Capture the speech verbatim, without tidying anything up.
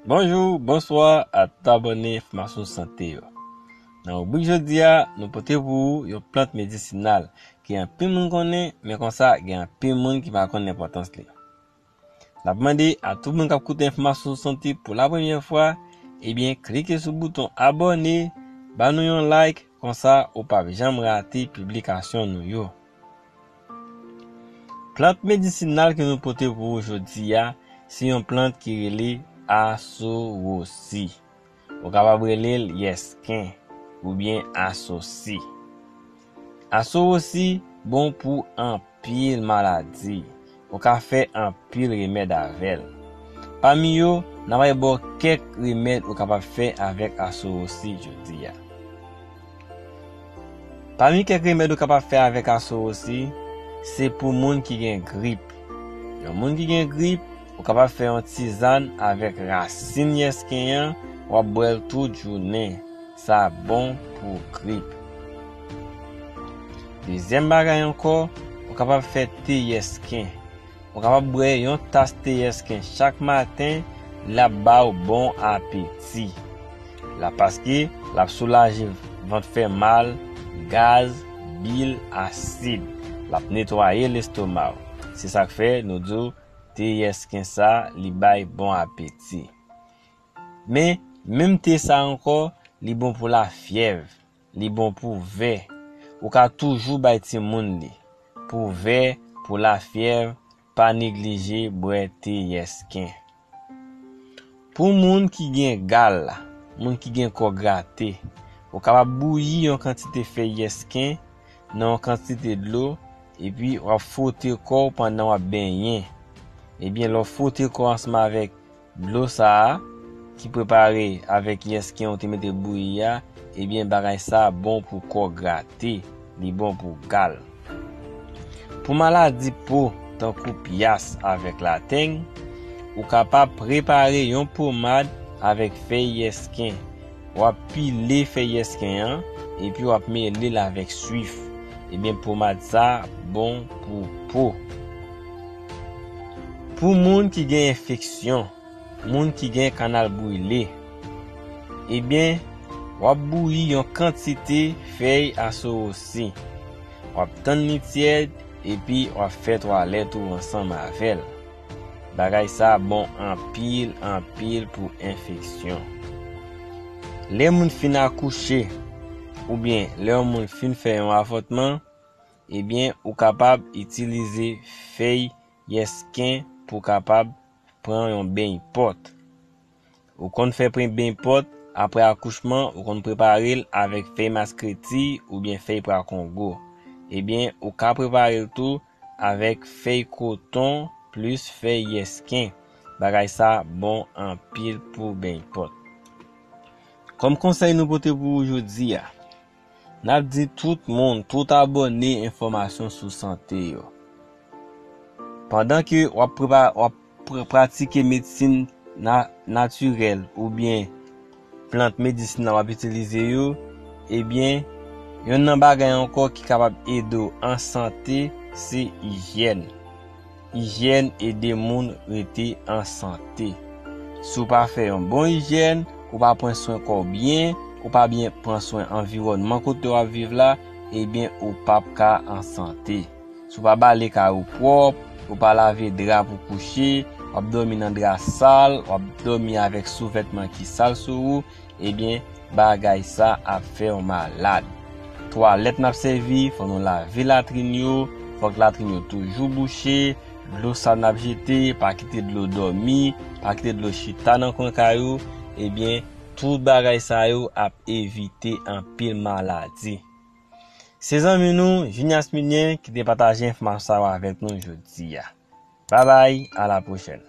Bonjou, bonswa a tout abòne Enfòmasyon Sante yo. Nan ribrik jodi a, nou pote pou ou yon plant medisinal ki anpil moun konnen, men konsa gen anpil moun ki pa konn enpòtans li. N ap mande a tout moun k ap koute Enfòmasyon Sante pou la premyè fwa, ebyen, klike sou bouton abòne, ba nou yon like, konsa ou p ap janm rate piblikasyon nou yo. Plant medisinal ke nou pote pou ou jodi a, se yon plant ki rele asowosi. Ou kapab rele l yèsken oubyen asosi. Asowosi bon pou anpil maladi. Ou ka fè anpil remèd avè l. Pami yo, n a pral ba w kèk remèd ou kapab fè avèk asowosi jodi a. Pami kèk remèd ou kapab fè avèk asowosi, se pou moun ki gen grip. Yon moun ki gen grip, ou kapab fè yon tizàn avèk rasin yèsken an, w ap bwè l tout jounen. Sa bon pou grip. Dezyèm bagay ankò, ou kapab fè te yèsken. Ou kapab bwè yon tas te yèsken chak maten, l ap ba w bon apeti. L ap, paske l ap soulaje vant fè mal, gaz, bil, asid. L ap netwaye lestoma w. Se sa k fè nou di w te yèsken sa, li bay bon apeti. Men, menm te sa ankò, li bon pou lafyèv, li bon pou vè. Ou ka toujou bay timoun li. Pou vè, pou lafyèv, pa neglije bwè te yèsken. Pou moun ki gen gal, moun ki gen kò grate, ou kapab bouyi yon kantite fèy yèsken nan yon kantite dlo, epi w ap fwote kò w pandan w ap benyen. Ebyen, lè w fwote kò w ansanm avèk dlo sa a, ki prepare avèk yèsken ou te mete bouyi a, ebyen, bagay sa a bon pou kò grate, li bon pou gal. Pou maladi po, tankou pyas avèk lateng, ou kapab prepare yon pomad avèk fèy yèsken. W ap pile fèy yèsken an, epi w ap mele l avèk swif. Ebyen, pomad sa bon pou po. Pou moun ki gen enfeksyon, moun ki gen kanal brile, ebyen, w ap bouyi yon kantite fèy asowosi. W ap tann li tyèd, epi w ap fè twalèt ou ansanm avè l. Bagay sa bon anpil, anpil pou enfeksyon. Lè moun fin akouche, oubyen lè yon moun fin fè yon avòtman, ebyen, ou kapab itilize fèy yèsken pou kapab pran yon beny pòt. Ou konn fè pre-, beny pòt, apre akouchman, ou konn prepare l avèk fèy maskreti oubyen fèy prakongo. Ebyen, ou ka prepare l tou avèk fèy koton plis fèy yèsken. Bagay sa bon anpil pou beny pòt. Kòm konsèy nou pote pou ou jodi a, n ap di tout moun, tout abòne Enfòmasyon sou Sante yo, pandan ke w ap prepa-, w ap pr-, pratike medsin na-, natirèl oubyen plant medisinal w ap itilize yo, ebyen, yonn nan bagay ankò ki kapab ede w an sante, se ijyèn. Ijyèn ede moun rete an sante. Si w pa fè yon bon ijyèn, ou pa pran swen kò w byen, ou pa byen pran swen anviwònman kote w ap viv la, ebyen, ou p ap ka an sante. Si w pa bale kay ou pwòp, ou pa lave dra pou kouche, w ap dòmi nan dra sal, w ap dòmi avèk souvètman ki sal sou ou, ebyen, bagay sa ap fè w malad. Twalèt n ap sèvi, fò nou lave latrin yo, fòk latrin yo toujou bouche, dlo sal n ap jete, pa kite dlo dòmi, pa kite dlo chita nan kwen kay ou, ebyen, tout bagay sa yo ap evite anpil maladi. Se zanmi nou, Junias Milien, ki te pataje enfòmasyon sa yo avèk nou jodi a. Babay, a la pwochèn.